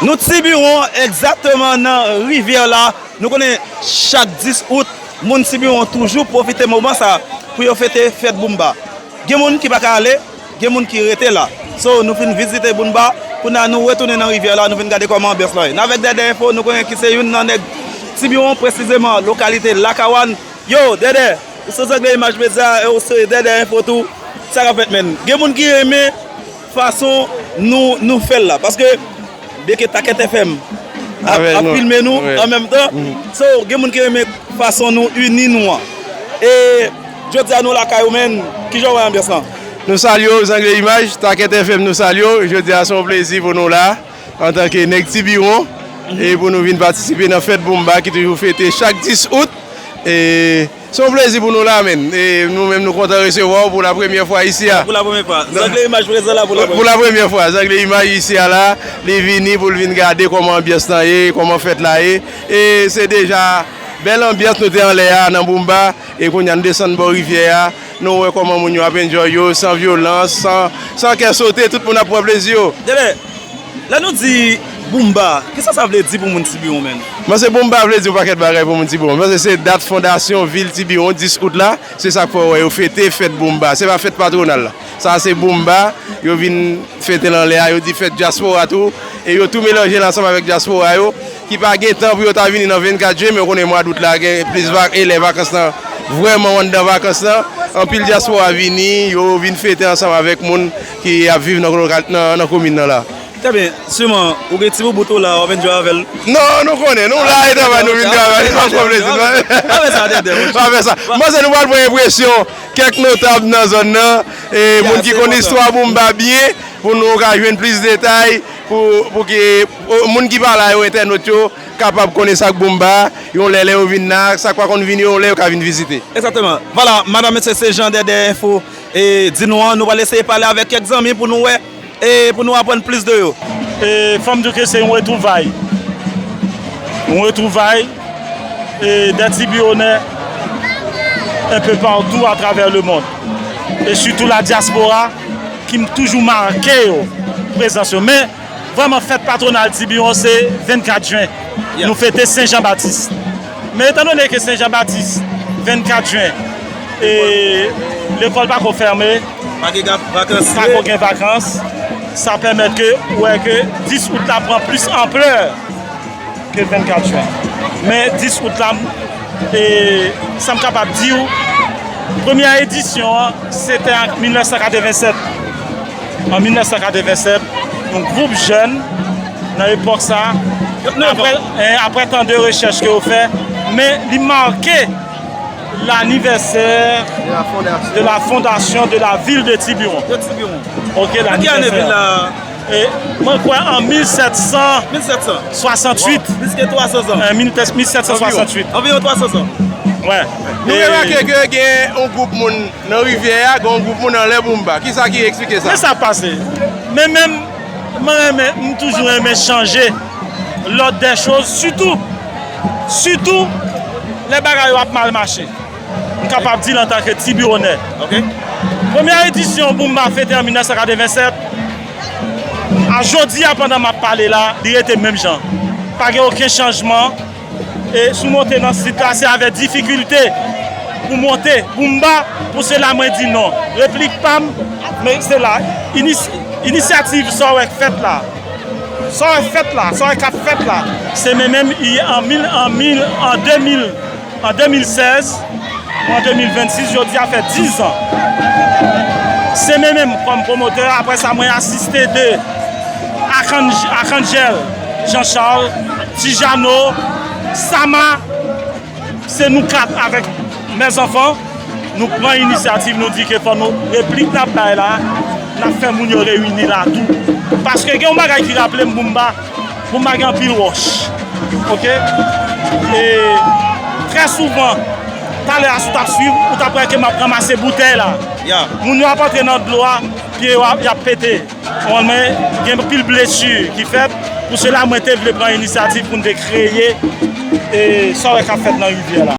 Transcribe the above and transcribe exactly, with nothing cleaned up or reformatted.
Nou Tibiwon, egzakteman nan Rivyè la. Nou konnen chak dis out, moun Tibiwon toujou pwofite moman sa pou yo fete fèt Boumba. Gen moun ki pa ka ale, gen moun ki rete la. So, nou fin vizite Boumba, kounye a nou retounen nan Rivyè la, nou vin gade kòman anbyans lan ye. N avèk Dèdè Enfo, nou konnen ki se youn nan nèg Tibiwon, presizeman lokalite Lakawann. Yo, Dèdè, ou se Zangle Imaj Medya, e ou se Dèdè Enfo tou. Sa k ap fèt, menn? Gen moun ki renmen fason nou, nou fè l la. Paske, byenke Takèt F M ap, ap filme nou an menm tan. So, gen moun ki renmen fason nou ini nou an. E jodi a nou lakay ou, menn, kijan w wè anbyans lan? Nou salye w, Zangle Imaj, Takèt F M, nou salye w. Jodi a se yon plezi pou nou la, antanke nèg Tibiwon, e pou nou vin patisipe nan fèt Boumba ki toujou fete chak dis out. E se yon plezi pou nou la, menn. E nou menm, nou kontan resevwa w pou la premyè fwa isi a. Pou la premyè fwa. Zangle Imaj prezan la pou la premyè fwa. Pou la premyè fwa, Zangle Imaj isi a la, li vini pou l vin gade kòman anbyans lan ye, kòman fèt la ye. E se deja bèl anbyans nou te anlè a nan Boumba. E kounye a nou desann bò rivyè a, nou wè kòman moun yo ap enjoy yo, san vyolans, san, san kè sote, tout moun ap pran plezi yo. Dèdè, lè nou di Boumba, kisa sa vle di pou moun Tibiwon, menn? Mwen se Boumba vle di yon pakèt bagay pou moun Tibiwon. Mwen se, se dat fondasyon vil Tibiwon, dis out la, se sa k fè w wè yo fete fèt Boumba. Se pa fèt patwonal la. Sa se Boumba, yo vin fete l anlè a, yo di fèt dyaspora tou, e yo tou melanje l ansanm avèk dyaspora yo, ki pa gen tan pou yo ta vini nan vennkat jen, men w konnen mwa dout la, gen plis va-, e lè vakans lan, vrèman w anndan vakans lan, anpil dyaspora vini, yo vin fete ansanm avèk moun ki ap viv nan, nan, nan komin nan la. Trè byen, siman, ou gen ti boubout ou la, w ap enjoy avè l. Non, nou konnen, nou la, e travay nou vin travay, nou pa pran plezi, non. Pa fè sa, Dèdè, monchè. Pa fè sa. Mwen se nou pral pran enpresyon kèk notab nan zòn nan, e moun ki konn istwa Boumba byen, pou nou ka jwenn plis detay, pou, pou ke, o, moun ki pa la yo, entènot yo, kapab konnen sa k Boumba, yon lè, lè yo vin la, sa k pa konn vin yo, yon lè yo ka vin vizite. Egzakteman. Vwala, madanm, mesye, se jan Dèdè Enfo, e, di nou an, nou pral eseye pale avèk kèk zanmi pou nou wè, e, pou nou aprann plis de yo. E, fò m di w ke se yon retwouvay. Yon retwouvay, e, des Tibionais un peu partout à travers le monde. E sitou la diaspora, ki m toujou make yo, prezans yo. Men, vrèman, fèt patwonal Tibiwon se vennkat jen. Nou fete Sen Jan Batis. Men etandone ke Sen Jan Batis, vennkat jen, e lekòl pako fèmen, pako gen vakans, sa pèmèt ke ou wè ke dis out la pran plis anplè ke vennkat jen. Men dis out la, e sa m kapab di w, premyè edisyon an, se te an mil nèf san katrevennsèt. An mil nèf san katrevennsèt, yon gwoup jèn nan epòk sa, apre, en, apre tan de rechèch ke yo fè, men li make l'anniversaire de la fondation de la ville de Tiburon. Ok, l'anniversaire. E mwen kwè an mil sèt san swasantuit. Plis ke twa san zan. An mil, mil sèt san swasantuit. Anviwon twa san zan. Wè. Nou remake ke gen yon gwoup moun nan rivyè a, gen yon gwoup moun anlè Boumba. Kisa ki eksplike sa? Men sa pase. Men menm, mwen renmen, m toujou renmen chanje l'ordre des choses, sitou, sitou lè bagay yo ap mal mache. M kapab di l antanke Tibiwonè. Ok. Premyè edisyon Boumba fete an mil nèf san katrevennsèt. A jodi a, pandan m ap pale la, li rete menm jan. Pa gen okenn chanjman. E si w monte nan sit la, se avèk difikilte pou monte Boumba, pou se la mwen di non. Replik pa m, men se la. Inis-, inisyativ sa w wè k fèt la. Sa w wè k fèt la, sa w wè k ap fèt la. Se men menm i an mil, an mil, an de mil, an de mil sèz, pou an de mil vennsis, jodi a fè diz an. Se men menm kòm pwomotè, apre sa mwen asiste de Akanj-, Akanjèl, Jean Charles, Tijano, Sama, se nou kat avèk Mèzanfan, nou pran inisyativ, nou di ke fò nou, replik n ap bay la, n ap fè moun yo reyini la tou. Paske gen yon bagay ki raple m Boumba, Boumba gen anpil wòch. Ok? E trè souvan, talè a si w t ap swiv, ou t ap wè ke m ap ranmase boutèy la. Moun yo ap antre nan dlo a, pye yo ap, y ap pete. Konprann mwen, gen anpil blesi ki fèt. Pou sela, mwen te vle pran inisyativ pou n te kreye, e, sa w wè k ap fèt nan rivyè la.